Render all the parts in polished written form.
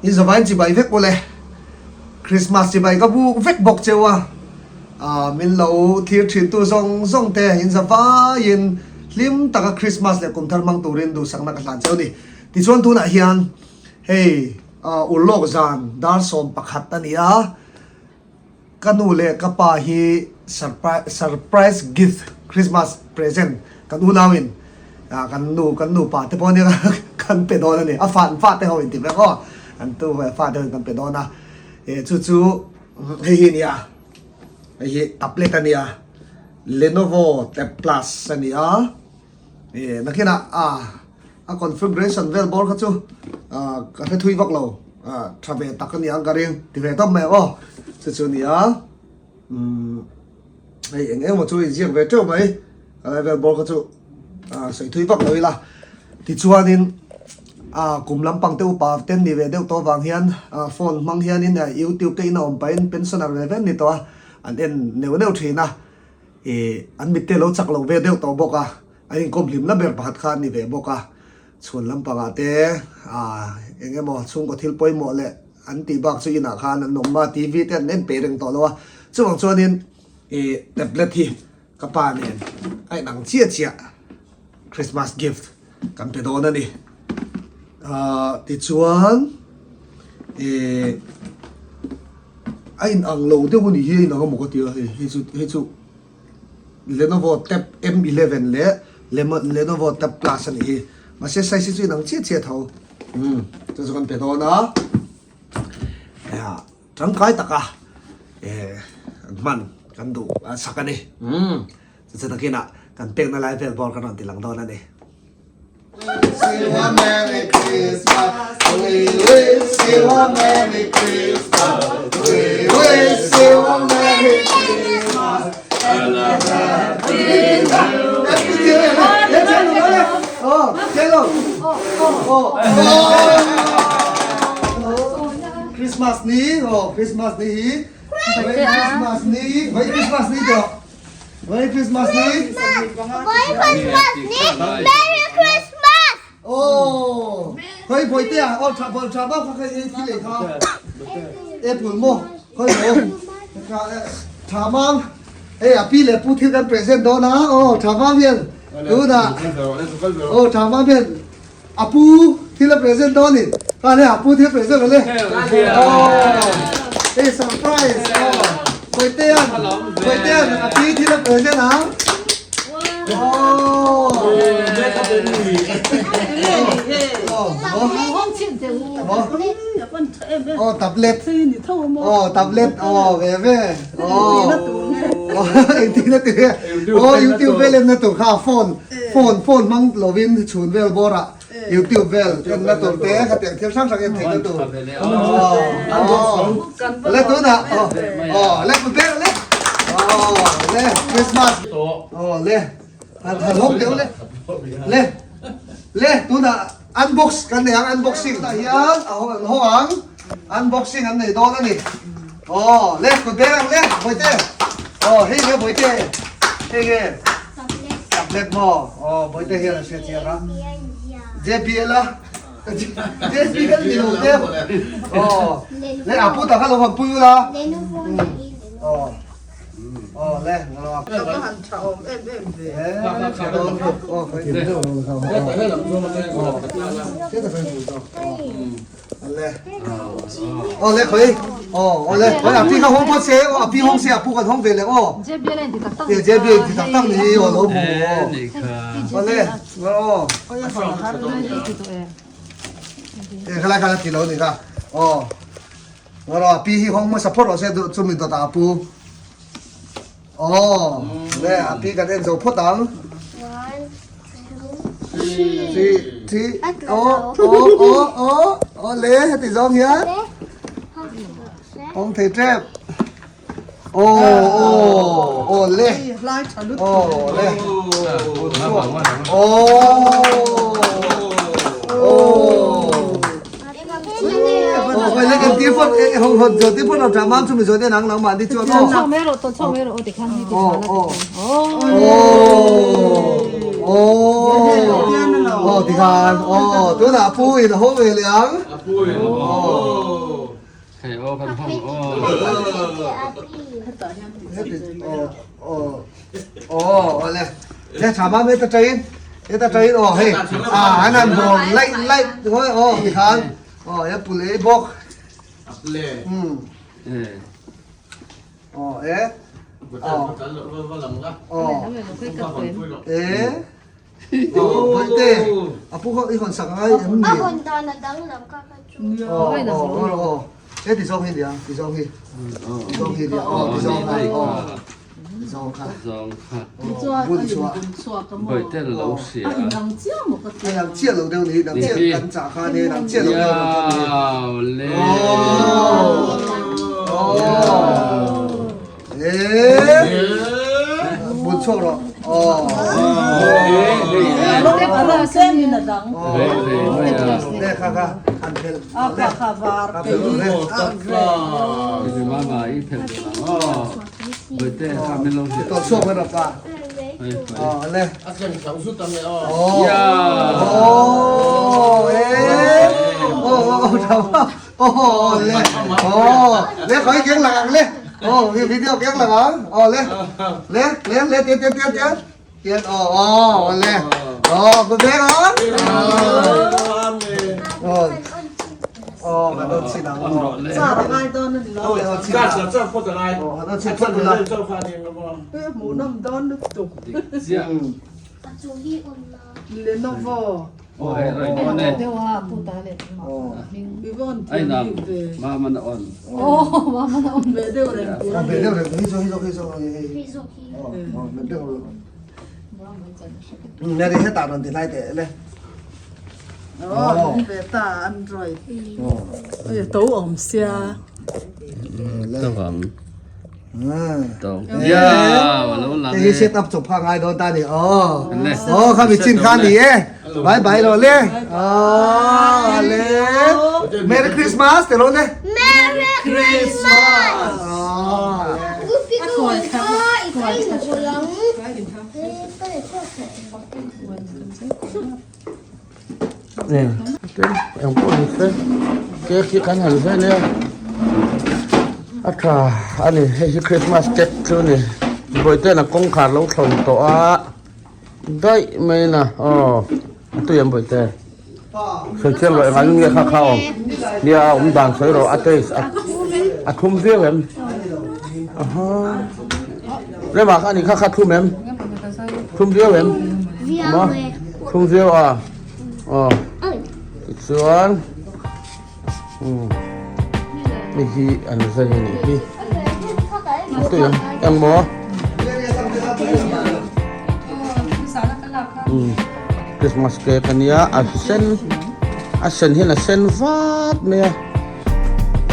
In zavaiin chibai vek ule. Christmas chibai ka buk vek bawk cheu a, ah min lo thlir thin tu zawng zawng te in zavaiin hlim taka Christmas leh kum thar hmang turin duhsakna ka hlan cheu a ni. Tichuan tunah hian hei urlawk zan dar 11 a ni a, Ka nu leh ka pa hi surprise gift Christmas present kan unau in kan nu kan nupa te pawh nia kan pe dawn a ni a fa an fa te ho in ti vek aw an tu fa te ho in kan pe dawn a e chu chu hei hi nia hei hi tablet a nia Lenovo Tab Plus a ni a e nakinah a A configuration vel bawr kha chu ka hre thui vak lo, tha ve tak a ni ang ka ring ti ve tawp mai ang aw. Chu chu nia umm hei eng eng emaw chu inziak ve teuh mai ka lai vel bawr kha chu sawi thui vak lo ila. Tichuanin kum lampang te upa ten ni ve deuh tawh avang hian phone hmang hianin youtube te in a awm pahin pensioner ve ve an ni tawh a, an en neuh neuh thin a, ih an mitte lo chak lo ve deuh tawh bawk a. A inkawm hlimna ber pakhat kha a ni ve bawk a, chhuan lampangah te ah eng emaw chhungkaw thil pawimawh leh an tih bak chu inah khan an awm a, TV te an en peh reng tawh lo a, chuvang chuanin ih tablet hi ka pa nen a inang chiah chiah Christmas gift kan pe dawn a ni. Ah tichuan ih a inang lo deuh a ni hi a inang emaw ka ti a hei hei chu hei chu. Lenovo Tab M 11 leh Lenovo Tab Plus a nih hi. Mahse size hi chu inang chiah chiah tho. Umm chu chu kan pe dawn a. Aa tangkai taka eh an hman kan duh a sak a ni. Umm chu chu takinah kan pekna lai vel bawr kan rawn ti lang dawn a ni. Wish you a Merry Christmas. We wish you a Merry Christmas. We wish you a Merry Christmas and a Happy New Year. Christmas ni, oh Christmas ni hi. Christmas ni, Christmas ni tawh. Merry Christmas ni. Merry Christmas ni. Merry Christmas. Oh. Khoi boi te ah oh tha bol tha ba kha khai thi le kha. Apple mo. Khoi mo. Kha tha mang. Hey a pi le pu thil kan present do na. Oh tha mang hian. Tu na. Oh tha mang hian. A pu thil a present dawn ni. Kha le a pu thil present le. Oh. Hey surprise. Oh. Koitean. Koitean a pi thil a present ang. Oh. Oh tablet. Oh tablet. Oh ve ve. Oh. Engtin a ti. Oh YouTube vel en na tur kha phone. Phone phone hmang lovin chhun vel bawrah YouTube vel enna tur te khatiang thil hrang hrang en theihna tur aw le tunah aw le ber le aw le Christmas aw le han han hawng deuh le le le tunah unbox kan nei ang unboxing tah hian a an hawng ang unboxing an nei dawn a ni aw le kut ber ang le bawihte aw hei nge bawihte hei nge Tablet maw? Aw bawihte hian a hria chiang a. JBL a? JBL ni lo te. Aw. Le a pu tak kha lo han pui ula. Aw. Aw le ngalo. Ka va han tha awm em em ve. Aw ka ti deuh lo kha. Le. Aw le khoi. Aw aw le khoi a pi kha hawng phawt se aw a pi hawng se a pu kan hawng ve le aw. JBL in ti tak tak. JBL ti tak tak ni aw lo mu. Aw le aw. E khala khala ti lo ni kha. Aw. Ngaro a pi hi hawng hmasa phawt rawh se chumi dawt ah a pu. Aw, le a pi kan en zo phawt ang. Three, three, aw, aw, aw, aw, aw le heti zawng hian. Awm thei tep. Aw, aw, aw le. Aw le. Aw. Aw. Aw le le tha ma me ta train e ta train aw hei a an han bawm laih laih ringawt aw tikhan aw e pul ei bawk aw e aw aw e Bawihte, a pu kha i hawn sak ngai em ni? A hawn dan a danglam kha kha chu. Aw aw aw aw e ti zawng hi nia ti zawng hi ti zawng hi nia aw ti zawng kha aw ti zawng kha bun chhuah Bawihte lo hria A inang chiah maw ka ti a inang chiah lo deuh ni inang chiah kan chah kha nia inang chiah lo deuh ni aw aw Bun chhuak rawh. Le kha kha han phel. A kha kha var Kha phel le. To chhuak mai rawh pa. Aw le. Oh. Oh eh. Oh oh oh Oh le oh le khoi keng lang ang le oh video keng lang ang oh le le le le tian tian tian tian tian oh oh le oh good day oh oh oh kan on chin ang oh Char a ngai dawn a ni lo. Oh chin Char char phawt a ngai. Oh han chin phawt la. Hmuhnawm dawn lutuk. A chu hi on la. Lenovo. Mary hetah rawn ti hlai teh le. Aw ve ta Android. To awm sia. Tawang. Hei hi set up chawp kha ngai dawn ta ni aw. Aw kha mi chin kha ni e. Bye bye lo le. Aw le. Merry Christmas te lo le. Merry Christmas. Eng pawh ni se cake hi kan han vel e a tha a ni hei hi Christmas cake chu a ni bawihten a kawngkhar lo thlawn tawh a daih mai na aw a tui em bawihte sawi chiang rawh engah nge kha kha awm nia a awm dan sawi rawh a taste a a thum viau em aha rema kha ani kha kha thum em thum viau em maw. Thum viau a aw tichuan umm hei hi an zai a nih hi tui ang eng maw umm christmas cake a nia a sen a sen hian a sen vat mai a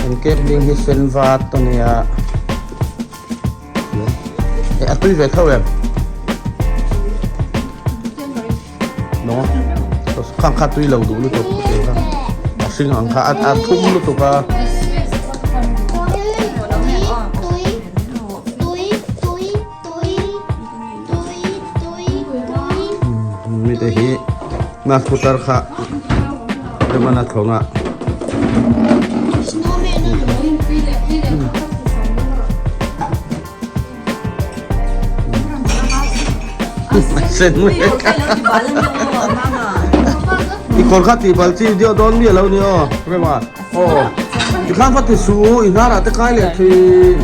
an cake ding hi sen vat a nia. A tui ve tho em? No. Khang kha tui lo duh lutuk a hring ang kha a thum lutuk a. Mi te hi na putar kha remana thonga. I kawr kha tih bal chi deuh dawn mi alo ni aw rema aw tikhan kha ti su i hnarah te kai leh thin.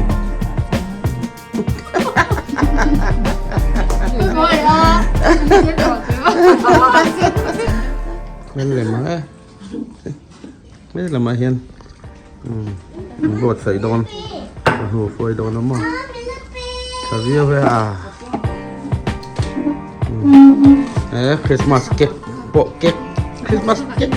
Hmel lem ang e. Hmel lamah hian umm buatsaih dawn a hnu hruai dawn a maw tha viau e a he christmas cake pawh cake christmas cake.